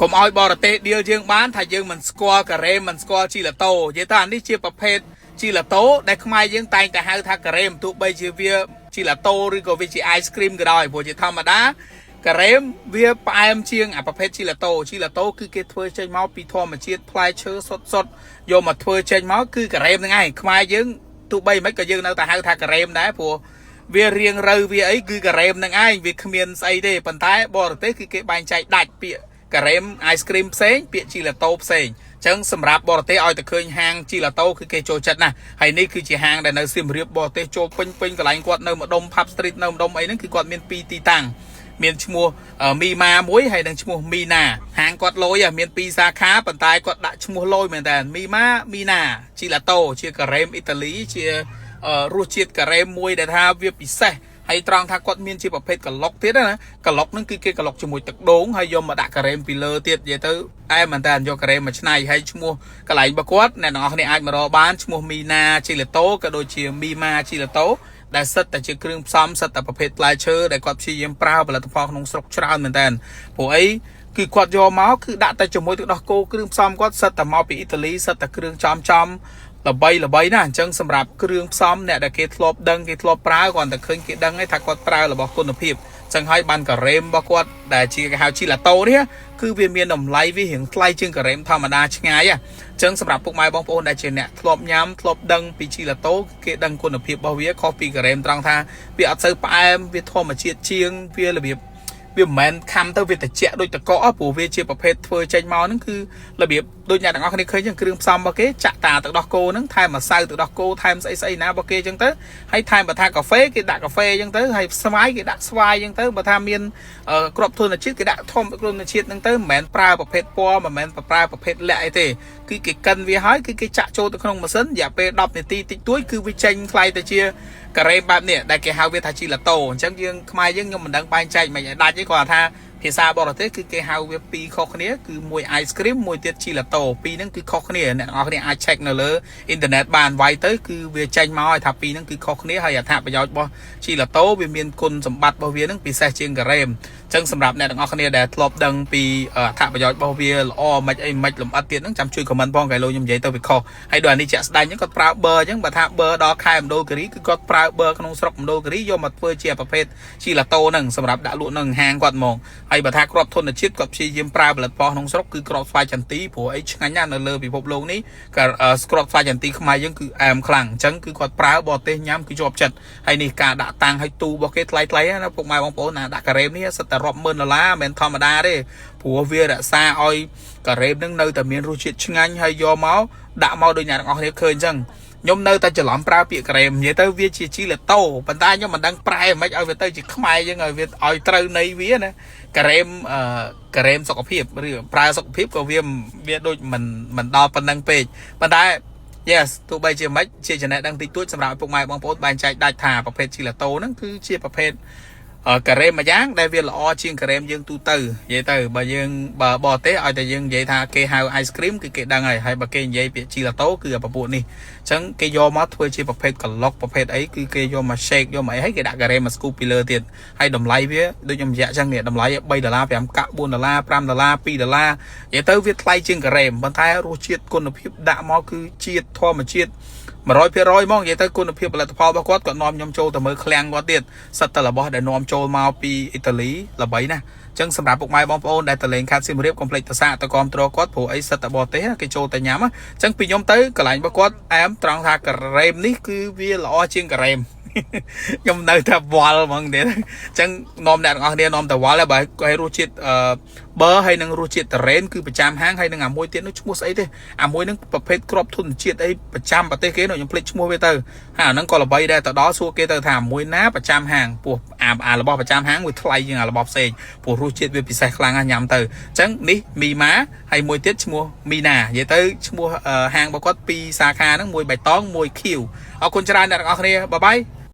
កុំឲ្យបរទេសដៀលយើងបានថាយើងមិនស្គាល់ការ៉េមមិនស្គាល់ gelato និយាយថាអានេះជាប្រភេទ gelato ដែលខ្មែរយើងតែងតែហៅថាការ៉េមទោះបីជាវា gelato ឬក៏វាជា ice cream ក៏ដោយព្រោះជាធម្មតាការ៉េមវាផ្អែមជាងអាប្រភេទ gelato gelato គឺគេធ្វើចេញមកពីធម្មជាតិផ្លែឈើសុទ្ធសុទ្ធយកមកធ្វើចេញមកគឺការ៉េមហ្នឹងឯងខ្មែរយើងទោះបីមិនក៏យើងនៅតែហៅថាការ៉េមដែរព្រោះវារៀងរូវវាអីគឺការ៉េមហ្នឹងឯងវាគ្មានស្អីទេប៉ុន្តែបរទេសគឺគេបែងចែកដាច់ពាក្យការ៉េម ice cream ផ្សេងពាក្យ gelato ផ្សេងអញ្ចឹងសម្រាប់បរទេសឲ្យតែឃើញហាង gelato គឺគេចូលចិត្តណាស់ហើយនេះគឺជាហាងដែលនៅសៀមរាបបរទេសចូលពេញពេញកន្លែងគាត់នៅម្ដុំ Pub Street នៅម្ដុំអីហ្នឹងគឺគាត់មានពីរទីតាំងមានឈ្មោះមីម៉ាមួយហើយនិងឈ្មោះមីណាហាងគាត់លយមានពីរសាខាប៉ុន្តែគាត់ដាក់ឈ្មោះលយមែនតើមីម៉ាមីណា gelato ជាការ៉េមអ៊ីតាលីជារសជាតិការ៉េមមួយដែលថាវាពិសេសហើយត្រង់ថាគាត់មានជាប្រភេទក្លុកទៀតណាក្លុកហ្នឹងគឺគេក្លុកជាមួយទឹកដូងហើយយកមកដាក់ការ៉េមពីលើទៀតនិយាយទៅអែមែនតើយកការ៉េមមកច្នៃហើយឈ្មោះកន្លែងរបស់គាត់អ្នកទាំងអស់គ្នាអាចមករកបានឈ្មោះមីណា gelato ក៏ដូចជាមីម៉ា gelato ដែលសិតតែជាគ្រឿងផ្សំសិតតែប្រភេទផ្លែឈើដែលគាត់ព្យាយាមប្រើផលិតផលក្នុងស្រុកច្រើនមែនតើព្រោះអីគឺគាត់យកមកគឺដាក់តែជាមួយទឹកដោះគោគ្រឿងផ្សំគាត់សិតតែមកពីអ៊ីតាលីសិតតែគ្រឿងចំចំល្បីល្បីណាស់អញ្ចឹងសម្រាប់គ្រឿងផ្សំអ្នកដែលគេធ្លាប់ដឹងគេធ្លាប់ប្រើគាត់តែឃើញគេដឹងឯងថាគាត់ប្រើរបស់គុណភាពចឹងហើយបានការ៉េមរបស់គាត់ដែលជាគេហៅ gelato នេះគឺវាមានតម្លៃវារៀងថ្លៃជាងការ៉េមធម្មតាឆ្ងាយអញ្ចឹងសម្រាប់ពុកម៉ែបងប្អូនដែលជាអ្នកធ្លាប់ញ៉ាំធ្លាប់ដឹងពី gelato គេដឹងគុណភាពរបស់វាខុសពីការ៉េមត្រង់ថាវាអត់សូវផ្អែមវាធម្មជាតិជាងវារបៀបវាមិនមែនខំទៅវាត្រជាក់ដូចតកកព្រោះវាជាប្រភេទធ្វើចេញមកហ្នឹងគឺរបៀបដូចអ្នកទាំងអស់គ្នាឃើញចឹងគ្រឿងផ្សំរបស់គេចាក់តាទឹកដោះគោហ្នឹងថែមម្សៅទឹកដោះគោថែមស្អីស្អីណារបស់គេចឹងទៅហើយថែមបើថាកាហ្វេគេដាក់កាហ្វេចឹងទៅហើយស្វាយគេដាក់ស្វាយចឹងទៅបើថាមានគ្រាប់ធញ្ញជាតិគេដាក់ធំគ្រាប់ធញ្ញជាតិហ្នឹងទៅមិនមែនប្រើប្រភេទពណ៌មិនមែនប្រើប្រភេទលក្ខអីទេគឺគេកិនវាហើយគឺគេចាក់ចូលទៅក្នុងម៉ាស៊ីនរយៈពេល10នាទីតិចតួចគឺវាចេញក្លាយទៅជាការ៉េមបែបនេះដែលគេហៅវាថា gelato អញ្ចឹងយើងខ្មែរយើងខ្ញុំមិនដឹងបែងចែកមិនឲ្យដាច់ទេគាត់ថាភាសាបរទេសគឺគេហៅវាពីរខុសគ្នាគឺមួយ ice cream មួយទៀត gelato ពីរហ្នឹងគឺខុសគ្នាអ្នកនរគ្នាអាច check នៅលើអ៊ីនធឺណិតបានវាយទៅគឺវាចេញមកឲ្យថាពីរហ្នឹងគឺខុសគ្នាហើយអត្ថប្រយោជន៍របស់ gelato វាមានគុណសម្បត្តិរបស់វាហ្នឹងពិសេសជាងការ៉េមអញ្ចឹងសម្រាប់អ្នកទាំងអស់គ្នាដែលធ្លាប់ដឹងពីអត្ថប្រយោជន៍របស់វាល្អមិនអីមិនលម្អិតទៀតហ្នឹងចាំជួយ comment ផងកែលោខ្ញុំនិយាយទៅវាខុសហើយដូចអានេះជាក់ស្ដែងហ្នឹងគាត់ប្រើប័រអញ្ចឹងបើថាប័រដល់ខែមណ្ឌលគិរីគឺគាត់ប្រើប័រក្នុងស្រុកមណ្ឌលគិរីយកមកធ្វើជាប្រភេទ gelato ហ្នឹងសម្រាប់ដាក់លក់នៅហាងគាត់ហ្មងហើយបើថាគ្រាប់ធញ្ញជាតិគាត់ព្យាយាមប្រើផលិតផលក្នុងស្រុកគឺគ្រាប់ស្វាយចន្ទីព្រោះអីឆ្ងាញ់ណាស់នៅលើពិភពលោកនេះក៏គ្រាប់ស្វាយចន្ទីខ្មែរយើងគឺអែមខ្លាំងអញ្ចឹងគឺគាត់ប្រើបរទេសញ៉ាំគឺជាប់ចិត្តហើយនេះការដាក់តាំងឲ្យទូរបស់គេថ្លៃថ្លៃណាពុកម៉ែបងប្អូនណាដាក់ការ៉េមនេះសិតតែរាប់ម៉ឺនដុល្លារមិនមែនធម្មតាទេព្រោះវារក្សាឲ្យការ៉េមនឹងនៅតែមានរសជាតិឆ្ងាញ់ហើយយកមកដាក់មកដូចអ្នកទាំងអស់គ្នាឃើញអញ្ចឹងខ្ញុំនៅតែច្រឡំប្រើពាក្យការ៉េមនិយាយទៅវាជា gelato ប៉ុន្តែខ្ញុំមិនដឹងប្រែមិនឲ្យវាទៅជាខ្មែរយើងឲ្យវាឲ្យត្រូវន័យវាណាការ៉េមអឺការ៉េមសុខភាពឬប្រើសុខភាពក៏វាវាដូចមិនមិនដល់ប៉ុណ្ណឹងពេកប៉ុន្តែ yes ទោះបីជាមិនជាចំណេះដឹងតិចតួចសម្រាប់ឪពុកម៉ែបងប្អូនបែងចែកដាច់ថាប្រភេទ gelato ហ្នឹងគឺជាប្រភេទការ៉េមមួយយ៉ាងដែលវាល្អជាងការ៉េមយើងទូទៅនិយាយទៅបើយើងបើបរទេសឲ្យតែយើងនិយាយថាគេហៅ ice cream គឺគេដឹងហើយហើយបើគេនិយាយពាក្យ gelato គឺពពួកនេះអញ្ចឹងគេយកមកធ្វើជាប្រភេទក្លុកប្រភេទអីគឺគេយកមក shake យកមកអីហើយគេដាក់ការ៉េមមក scoop ពីលើទៀតហើយតម្លៃវាដូចខ្ញុំនិយាយអញ្ចឹងនេះតម្លៃ3ដុល្លារ5កាក់4ដុល្លារ5ដុល្លារ2ដុល្លារនិយាយទៅវាថ្លៃជាងការ៉េមប៉ុន្តែរសជាតិគុណភាពដាក់មកគឺជាតិធម្មជាតិ100%ហ្មងនិយាយទៅគុណភាពផលិតផលរបស់គាត់គាត់នាំខ្ញុំចូលទៅមើលឃ្លាំងគាត់ទៀតសិតតែរបស់ដែលនាំចូលមកពីអ៊ីតាលីល្បីណាស់អញ្ចឹងសម្រាប់ពុកម៉ែបងប្អូនដែលទៅលេងខេត្តសៀមរាបកុំភ្លេចទៅសាកទៅគាំទ្រគាត់ព្រោះអីសិតតែបរទេសគេចូលតែញ៉ាំអញ្ចឹងពីខ្ញុំទៅកន្លែងរបស់គាត់អែមត្រង់ថាការ៉េមនេះគឺវាល្អជាងការ៉េម ខ្ញុំនៅតែវល់ហ្មងទៀតអញ្ចឹងនាំអ្នកទាំងអស់គ្នានាំតែវល់ហើយបើឲ្យរសជាតិអឺប័រហើយនឹងរសជាតិតរ៉េនគឺប្រចាំហាងហើយនឹងអាមួយទៀតនោះឈ្មោះស្អីទេអាមួយនឹងប្រភេទគ្រាប់ធញ្ញជាតិអីប្រចាំប្រទេសគេនោះខ្ញុំភ្លេចឈ្មោះវាទៅហើយអាហ្នឹងក៏ល្បីដែរទៅដល់សួរគេទៅថាមួយណាប្រចាំហាងពោះអាអារបស់ប្រចាំហាងវាថ្លៃជាងអារបស់ផ្សេងព្រោះរសជាតិវាពិសេសខ្លាំងណាស់ញ៉ាំទៅអញ្ចឹងនេះមីម៉ាហើយមួយទៀតឈ្មោះមីណានិយាយទៅឈ្មោះហាងរបស់គាត់ពីរសាខាហ្នឹងមួយបៃតងមួយខៀវអរគុណច្រើនអ្នកទាំងអស់គ្នាbye bye.